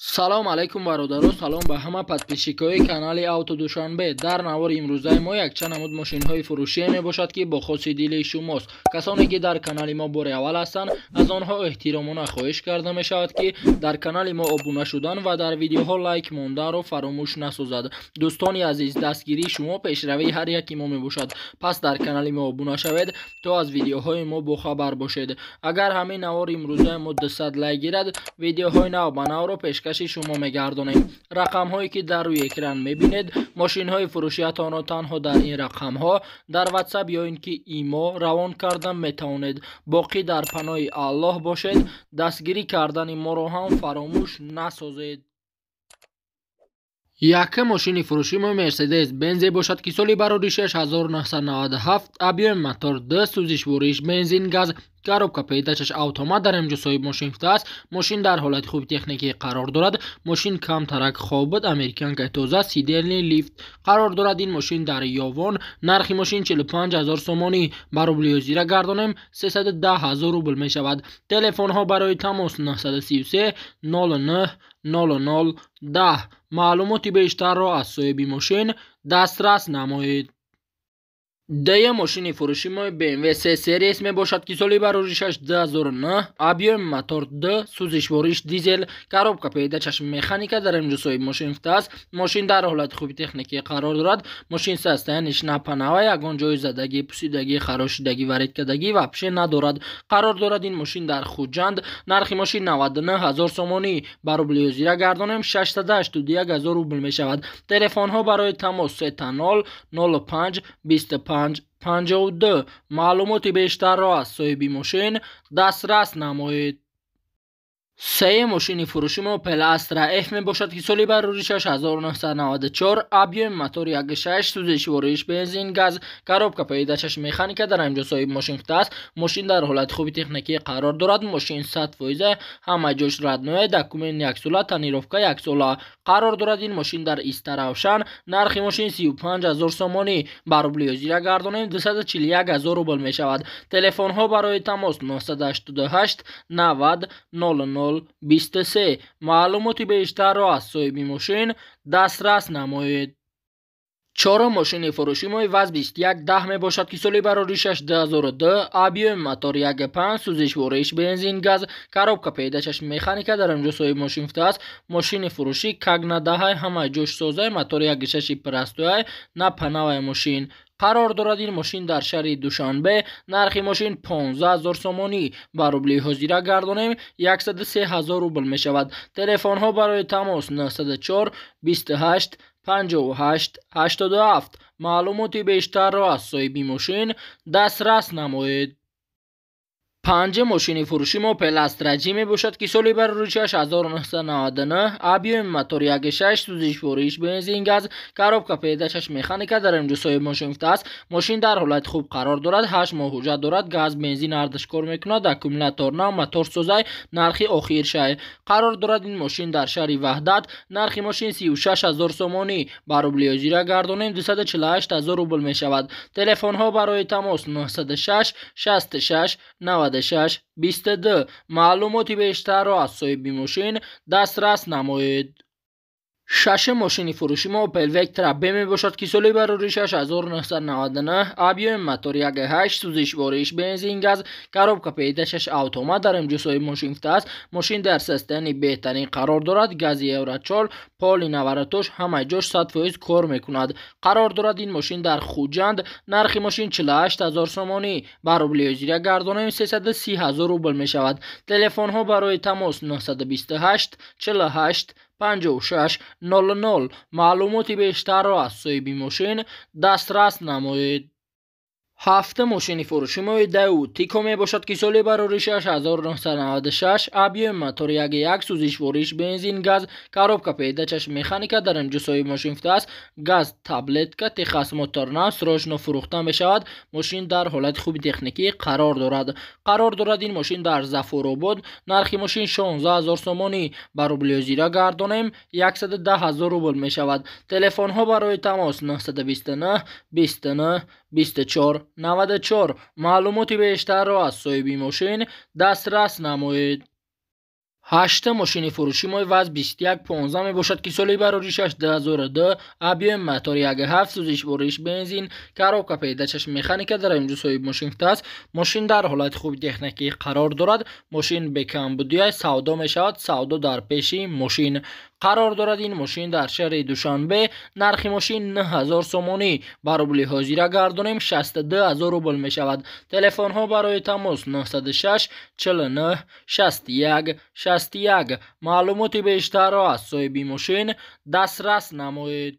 Салом алейкум, бародаро, салом ба ҳама подписчикои канали Авто Душанбе. Дар навори имрӯзаи мо якчанд намуд мошинҳои фурӯшие мебошад, ки бо хоси дили шумост. Касоне ки дар канали мо бори аввал ҳастанд, аз онҳо эҳтиромона хоҳиш карда мешавад, ки дар канали мо обуна шудан ва дар видеоҳо лайк монданро фаромӯш насозад. Дӯстони азиз, дастгирии шумо пешравии ҳар яки мо мебошад. Пас дар канали мо обуна шавед, то аз видеоҳои мо бохабар бошед. Агар ҳамин навори имрӯзаи мо 200 лайк гирад, видеоҳои нав ба навро пешкаши шумо мегардонем. Рақамҳое ки дар рӯи экран мебинед, мошинҳои фурӯшиятонро танҳо дар ин рақамҳо дар WhatsApp ё ин ки имо равон карда метавонед. Боқӣ дар паноҳи Аллоҳ бошед, дастгирӣ кардани моро ҳам фаромӯш насозед. Якум мошини фурӯши мо Мерседес Бензе бошад, ки соли бароришаш 1997, объёми мотор 2, сӯзишвориш бензин газ, коробка передачаш автомат. Дар инҷо соҳиб мошин гуфтааст, мошин дар ҳолати хуби техникӣ қарор дорад. Мошин камтарак хоб буд, американкаи тоза, сидельный лифт. Қарор дорад ин мошин дар Ёвон. Нархи мошин 45 ҳазор сомонӣ, ба рубли ҳозира гардонем, 310 ҳазор рубл мешавад. Телефонҳо барои тамос 933 09 00 10. Маълумоти бештарро аз соҳиби мошин дастрас намоед. Дуюм мошини фурӯши мо BMW 3 Series мебошад, ки соли бароришаш 2009, объёми мотор 2, сӯзишвориш дизел, коробка передачаш механика. Дар инҷо соҳиб мошин гуфтааст, мошин дар ҳолати хуби техникӣ қарор дорад. Мошин состояниш напанава, ягон ҷои задагӣ, пусидагӣ, харошидагӣ, варедкардагӣ вообще надорад. Қарор дорад ин мошин дар Хуҷанд. Нархи мошин 99 ҳазор сомонӣ, ба рубли ҳозира гардонем, 681 ҳазор рубл мешавад. Телефонҳо барои тамос 30 05 25 52. Маълумоти бештарро аз соҳиби мошин дастрас намоед. Сеюм мошини фурӯши мо Opel Astra F мебошад, ки соли бароришаш 1994, объёми мотор 1.6, сӯзишвориш бензин газ, коробка передачаш механика. Дар инҷо соҳиби мошин гуфтааст, мошин дар ҳолати хуби техникӣ қарор дорад. Мошин 100%, ҳама ҷош родное, документ яксола, тонировка яксола. Қарор дорад ин мошин дар Истаравшан. Нархи мошин 35 ҳазор сомонӣ, ба рубли ҳозира гардонем, 241 ҳазор рубл мешавад. Телефонҳо барои тамос 988 90 00 23. Маълумоти бештарро аз соҳиби мошин дастрас намоед. Чорум мошини фурӯши мо ВАЗ 2110 мебошад, ки соли бароришаш 2002, объёми мотор 1.5, сӯзишвориш бензин газ, коробка передачаш механика. Дар инҷо соҳиби мошин гуфтааст, мошини фурӯшӣ как надаҳай, ҳама ҷош созай, мотор 1.6 простой, на панавай мошин. Қарор дорад ин мошин дар шаҳри Душанбе. Нархи мошин 15 ҳазор сомонӣ, ба рубли ҳозира гардонем, 103 ҳазор рубл мешавад. Телефонҳо барои тамос 904 28 58 87. Маълумоти бештарро аз соҳиби мошин дастрас намоед. Панҷум мошини фурӯши мо Opel Astra J мебошад, ки соли бароришаш 1999, объёми мотор 1.6, сӯзишвориш бензин газ, коробка передачаш механика. Дар инҷо соҳиби мошин гуфтааст, мошин дар ҳолати хуб қарор дорад, 8 моҳ ҳуҷҷат дорад, газ, бензин ҳардаш кор мекунад, аккумулятор нав, мотор созай, нархи охиршай. Қарор дорад ин мошин дар шаҳри Ваҳдат. Нархи мошин 36 ҳазор сомонӣ, ба рубли ҳозира гардонем, 248 ҳазор рубл мешавад. Телефонҳо барои тамос 906 66 96 22. Маълумоти бештарро аз соҳиби мошин дастрас намоед. Шашум мошини фурӯши мо Opel Vectra B мебошад, ки соли бароришаш 1999, объёми мотор 1.8, сӯзишвориш бензин газ, коробка передачаш автомат. Дар инҷо соҳиби мошин гуфтааст, мошин дар состоянии беҳтарин қарор дорад, гази Евро 4, поли наворотош ҳама ҷош 100% кор мекунад. Қарор дорад ин мошин дар Хуҷанд. Нархи мошин 48 ҳазор сомонӣ, ба рубли ҳозира гардонем, 330 ҳазор рубл мешавад. Телефонҳо барои тамос 928 48 56 00. Маълумоти бештарро аз соҳиби мошин дастрас намоед. Ҳафтум мошини фурӯши мо Daewoo Tico мебошад, ки соли бароришаш 1996, объёми мотор 1.1, сӯзишвориш бензин газ, коробка передачаш механика. Дар инҷо соҳиби мошин гуфтааст, газ таблетка, техосмотр нав, срочно фурӯхта мешавад. Мошин дар ҳолати хуби техникӣ қарор дорад. Қарор дорад ин мошин дар Зафуробод. Нархи мошин 16 ҳазор сомонӣ, ба рубли ҳозира гардонем, 110 ҳазор рубл мешавад. Телефонҳо барои тамос 929 29 24 94. Маълумоти бештарро аз соҳиби мошин дастрас намоед. Ҳаштум мошини фурӯши мо ВАЗ 2115 мебошад, ки соли бароришаш 2002, объёми мотор 1,7, сӯзишвориш бензин, коробка передачаш механика. Дар инҷо соҳиби мошин гуфтааст, мошин дар ҳолати хуби техникӣ қарор дорад, мошин бекамбудия савдо мешавад, савдо дар пеши мошин қарор дорад. Ин мошин дар шаҳри Душанбе, нархи мошин 9000 сомонӣ, ба рубли ҳозира гардонем 62 000 рубл мешавад. Телефонҳо барои тамос 906 49 61 61. Маълумоти бештарро аз соҳиби мошин дастрас намоед.